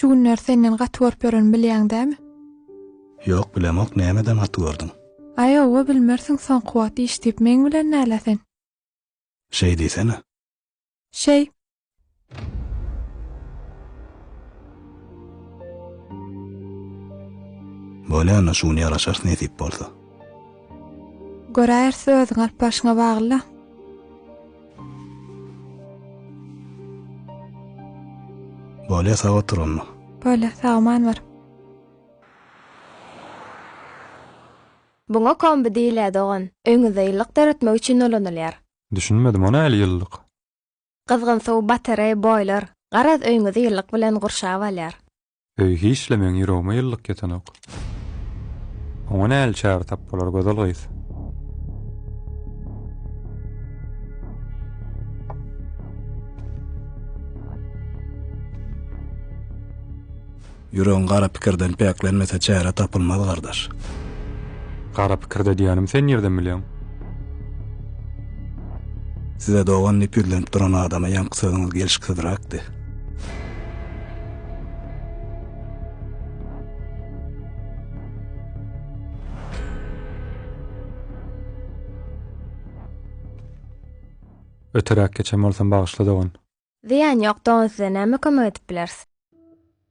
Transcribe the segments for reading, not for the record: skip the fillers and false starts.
Şu günler senden gaty görüp ýörenimi bilýäň dämi? Ýok, bilemok, nämeden gaty gördüň? Aý hawa, bilmersiň, soňky wagt iş diýip meň bilen nälä sen? Şeý diýsene. Şeý. Bolýa onda şu gün ýaraşarys nesip bolsa. Göräýeris özüň alyp barşyňa bagly-la. Bolýa sag otur onda. Bolýa, sag-aman bar. Buňa kombi diýilýär dogan. Öýüňizde ýylylyk döretmek üçin ulanylýar. Düşünmedim o näli ýylylyk? Gyzgyn suw, batareý, boýler. Garaz öýüňizi ýylylyk bilen gurşap alýar. Öý hiçle meň ýüregime ýylylyk ýetenok. Oňa näli çäre tap bolar gözel gyz? Ýüregiň gara pikirden päklenmese çäre tapylmaz gardaş. Gara pikirde diýenimi sen nirden bilýäň? Size dogan diýip ýüzlenip duran adama ýaňky sözüňiz gelşiksizräkdi. Öteräk geçen bolsam bagyşla dogan. Zyýan ýok dogan size näme kömek edip bileris?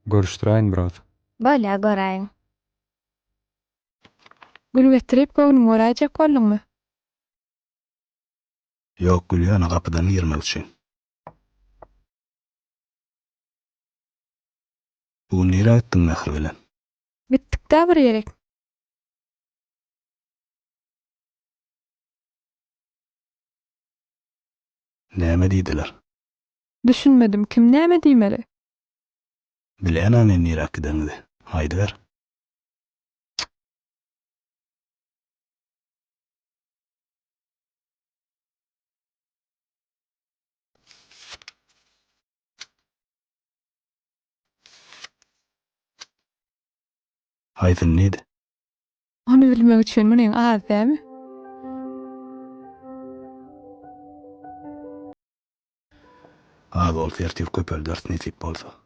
Görüşdiräýin biraz. Bolýa göräýiň. Gül getirip göwnüňi göräýjek bolduňmy? Ýok gül ýöne gapydan girmek üçin. Bu gün nirä gitdiň Mähri bilen? Gitdik-dä bir ýerik. Näme diýdiler? Düşünmedim, kim näme diýmeli? Bilýän-ä men niräk gideniňizi. Aýdyber. Haýsyny diýdi? Ony bilmek üçin munyň az dämi? Az bolsa ertir köpelderis nesip bolsa.